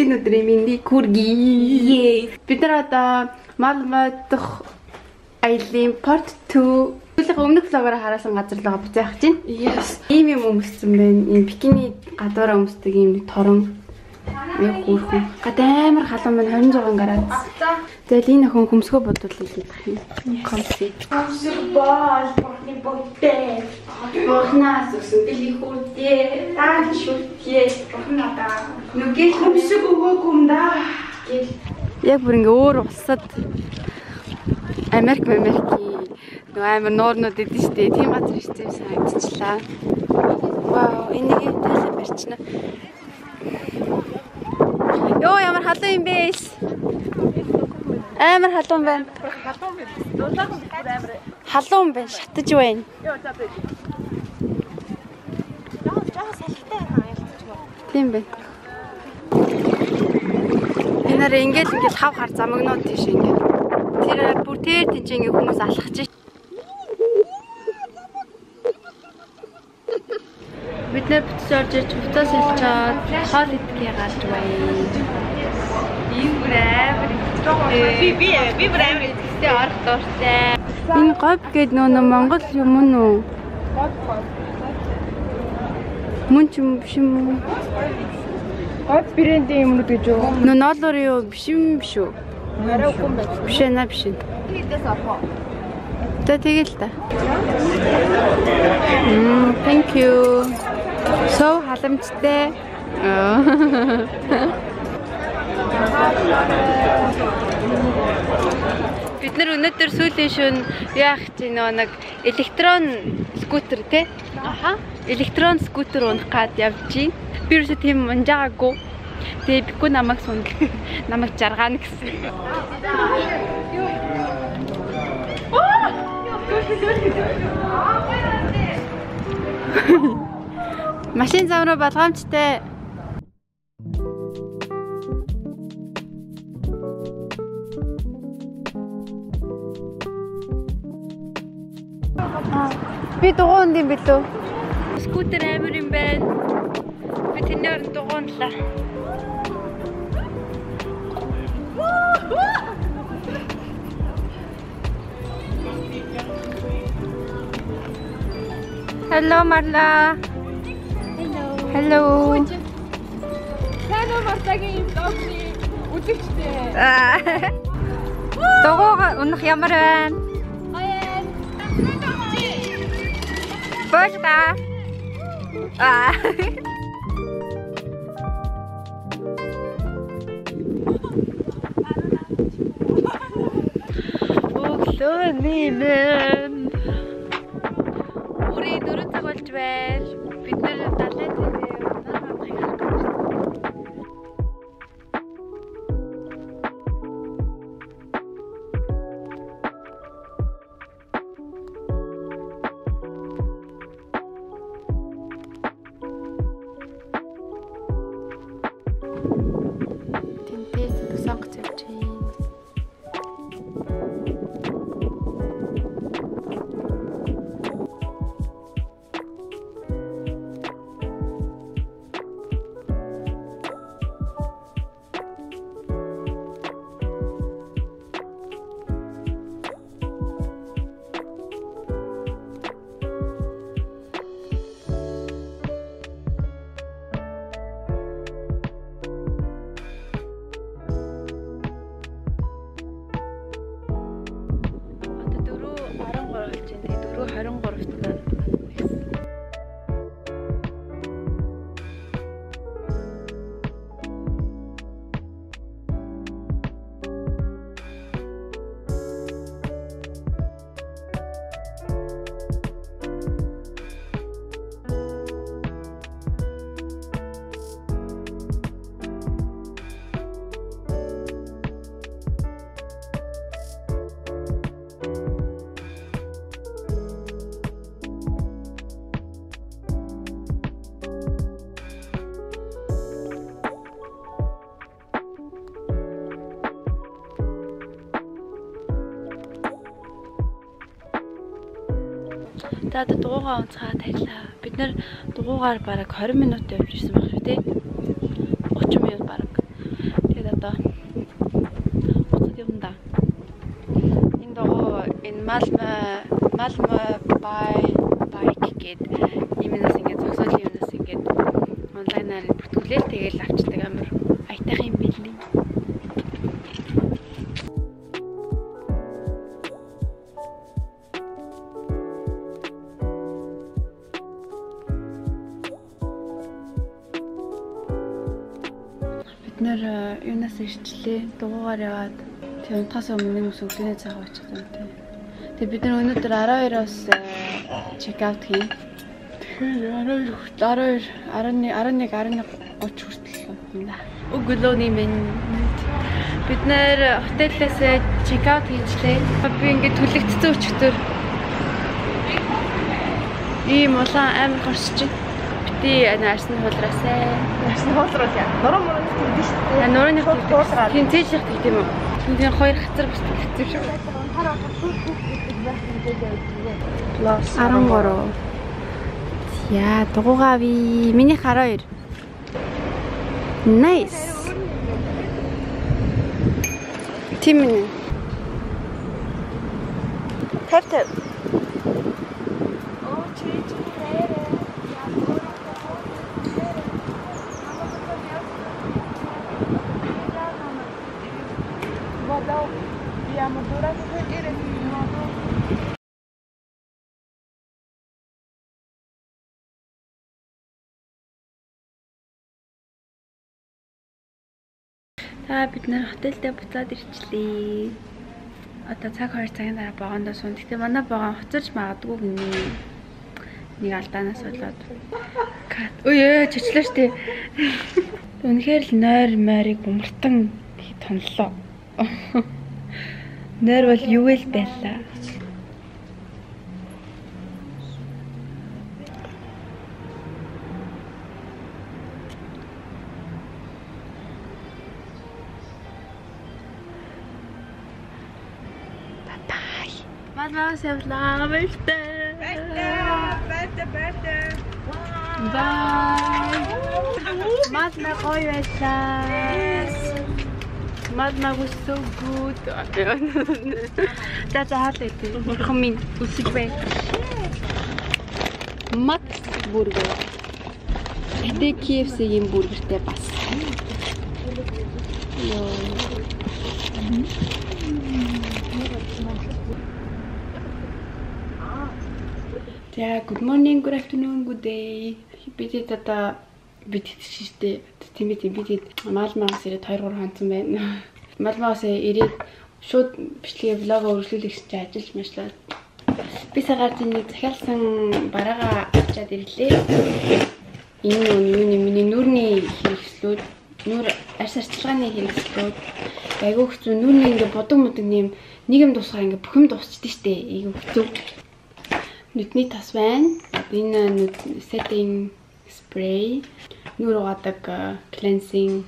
Эхлэлийн өдрийн мэндийг хүргэе. Бид нар одоо Малмö дахь аяллаа part 2 сүүлийн өмнөх vlog-оор хараасан газар руу буцаах чинь. Yes. Ийм юм өмссөн байна. Ийм бикини гадуураа өмсдөг ийм нэг торон. Нэг хөөрхөн. Гад амар халуун байна, 26 градус. Тэгэл энэ охин хөмсгөө бодвол идэх юм. Комфи. Хөмсөг бол бурхны бүгдээ. Бурхнаас өсөн бэлий хүрдээ. Таал шүртээ. Бурхан надаа. Нүгэл Хөмсөг өгөөгүй юм да. гэл. Яг бүр ингээ өөр улсад Америк Америкийн нөгөө амар нуурнууд идэв штэ. Тийм газар ирсэн юм санагдчихлаа. Вау, энийг тайлан барьчихна. Йоо, ямар халуун юм бэ? Амар халуун байна. Халуун байна. Дулаахан бүр амар. Халуун байна, шатаж байна. Йоо, за бэ. Жаа салхитай аялчих юм. Тийм байна. Энэ нараа ингээл хав хар замагнууд тийш ингээд. Тэр бүр тэр тийч ингээд хүмүүс алхаж. Бид нэр буцаж орж ирж хувцас хэлчээд хоол идэхээ гарч байна. Ийм бүр амар Би би бүр амар идэхтэй орох дуртай. Энэ говь гээд нөө Монгол юм уу? Мөн ч юм биш юм уу? Говь брэндийн юмнууд гэж юу? Нөө ноолоор юу биш юм биш үү? Арай үгүй юм байна. Биш ээ, биш ээ. Хэдээс орох уу? За тэгэл та. Thank you. So халамжтай. Бид нар өнөөдөр сүүлийн шөнө яах чи нөө нэг электрон скутер те? Аха. Электрон скутер унах гад явж чинь. Би юусе тийм унжаагаагүй. Тэгээ бихгүй намайг сундал намайг жаргаана гэсэн. Машин зам руу болгоомжтой. Би дугуйнд юм билүү? Скутер амар юм байна. Би тэрний оронд дугуйнлаа. Hello Marla. Hello. Hello. Сайн уу Марлагийн vlog-ны үзэгчдээ. Дугуй унах ямар байна? Гоё ээ. Баярлалаа. Аа. Өглөөний мэнд. Бүрийн 4 цаг болж байна. Бид нэр далай тэмээ нар мандахыг харах гэж байна. Тэнтэй сонгоц явж байна. За одоо дугуйгаа унцгаа тавилаа. Бид нэр дугуйгаар бараг 20 минут явж ирсэн байх шүү дээ. 30 минут бараг. Бүртгүүлээл тэгэл авчдаг амар аятайхан юм билээ. Бид нэр юунаас ирчлээ. Дугуугаар яваад тэг унтахаас өмнө нэг ус өглөөний цайгаа уучих юм тий. Тэг бид нар өнөөдөр 12-оос check out хийн. Тэгэхээр 12 хүртэл 12 11 11:30 хүртэл унтна. Өглөөний минь. Бид нэр хотелээс check out хийчлээ. Би ингээд түлэгдсэн өчигдөр ийм улаан амар хорсож байна. Бити арсны хуулраасай. Арсны хуулраас яа. Нуруу мурууны тэгдэж шүү дээ. Нурууны тэгдэж. Тийм цээжлэх тэгдэм юм уу? Тийм хоёр хацар бас тэгдэв шүү. 13. Яа, дугуугаа би. Миний 12. Nice. Тийм ээ. 50. За бид нэр хотелдээ буцаад ирчлээ. Одоо цаг 2 цагийн дараа вагондоо суун. Гэтэ манай вагон хоцорч магадгүй гинэ. Нэг алдаанаас болоод. Ой ёо чичлээ штэ. Үнэхээр л нойр мойрыг умартан тонлоо. Нойр бол юу л байлаа. Мадмаас явлаа. Баяртай. Баяртай. Баяртай. Bye. Мадма гоё байлаа. Мадма was so good. За за хаалаа идэ. Бурхан минь өсөж бай. Мат бургер. Гэтэ KFC-ийн бургертэй бас. Йоо. За good morning, good afternoon, good day. Бид одоо бид хэвчээ тийм ээ бид Малмаас ирээд 2-3 хонцсон байна. Малмаас ирээд шууд бичлэгээ влогоо үргэлжлүүлэх гэсэн чинь ажиллаж машлаа. Би сагаар тийм нэг захиалсан бараагаа авчиад ирлээ. Энэ нь миний нүүрний хэрэгслүүд, нүүр арьс арчилгааны хэрэгслүүд, айгүй хэцүү нүүрний ингээ будаг мудаг нэм нэг юм дуусгаа ингээ бүх юм дуусчихдээ штэ. Айгүй хэцүү. Нүдний тос байна. Энэ setting spray, нүүр угаадаг cleansing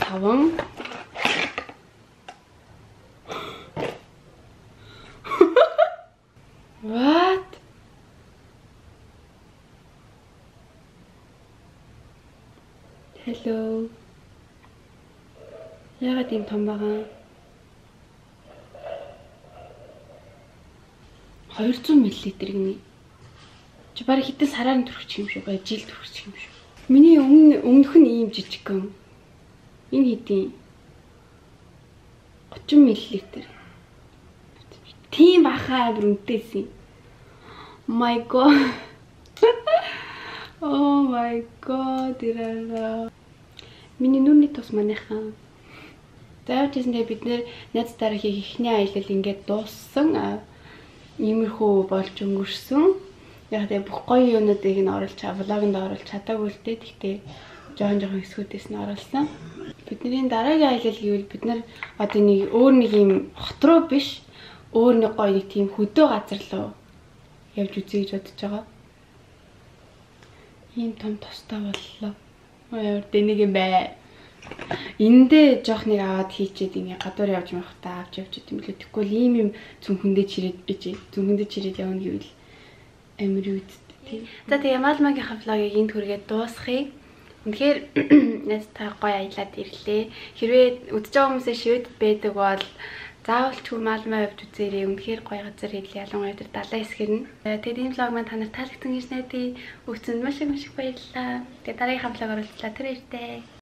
саван. What? Hello. Яагаад ийм том байгаа? 200 мл гинэ. Чи бараг хэдэн сараар нь түрхчих юм шиг бай, жил түрхчих юм шиг. Миний өмнөх нь ийм жижигхэн. Энэ хэдийн 30 мл. Тийм баха амар үнэтэйсэн. My god. Oh my god. Ирээ. Миний нүрний тус манайхан. За явчихсандээ бид нэр найз дараа хийх эхний аялал ингээд дууссан. Иймэрхүү болж өнгөрсөн. Яг тэгээ бүх гоё юмнуудыг нь оруулж, влогонд оруулж чадаагүй л дээ. Гэхдээ жоохон хэсгүүдээс нь оруулсан. Бидний дараагийн аялал гэвэл бид нар одоо нэг өөр нэг юм хот руу биш, өөр нэг гоё нэг тийм хөдөө газар руу явж үзье гэж бодож байгаа. Ийм том тостой боллоо. Ой, дэнийг юм бэ. Эндээ жоох нэг аваад хийчээд ингээ гадуур явж явахдаа авч явж идэм билүү. Тэгэхгүй л ийм юм зүнхэндээ чирээд иж, зүнхэндээ чирээд явна гэвэл амар юу үсттэй тийм. За тэгээ Малмагийнхаа влогийг энд хүргээд дуусгая. Үнэхээр найзтай гоё аялаад ирлээ. Хэрвээ үдж байгаа хүмүүсээ Шведэд байдаг бол Заавал ч Малмё явж үзээрэй. Үнэхээр гоё газар хэлээ. Ялангуяа тэр далайн хэсгэр нь. Тэгээд энэ vlog маань та нарт таалагдсан гэж найдаа. Өгсөнд маш их маш их баярлалаа. Тэгээд дараагийн vlog-оор уулзлаа. Тэр баяртай.